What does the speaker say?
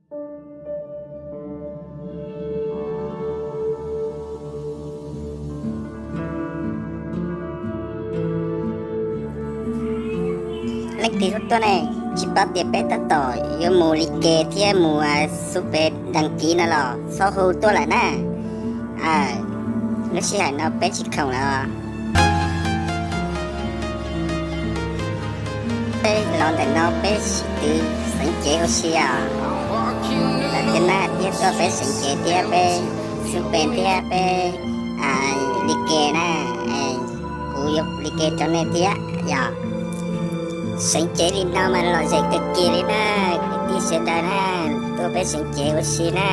Leej twg tuaj ne, tsis paub tias peb tab tom yuav mus li ke thiab mus xub pes đăng ký no los txhob hu tuaj lawm na. Lub sij hawm no peb tsis khoom lawm. Peb los ntawm no peb sib twv xeev cev ua si os. Lawm tiag na, thiab tuaj peb xeev cev thiab peb xub pes thiab peb li ke na. Kuv yuav li ke rau nej thiab yog. Xeev cev li no mas lom zem kawg kiag li na, kwv tij sawv daws na, tuaj peb xeev cev ua si na.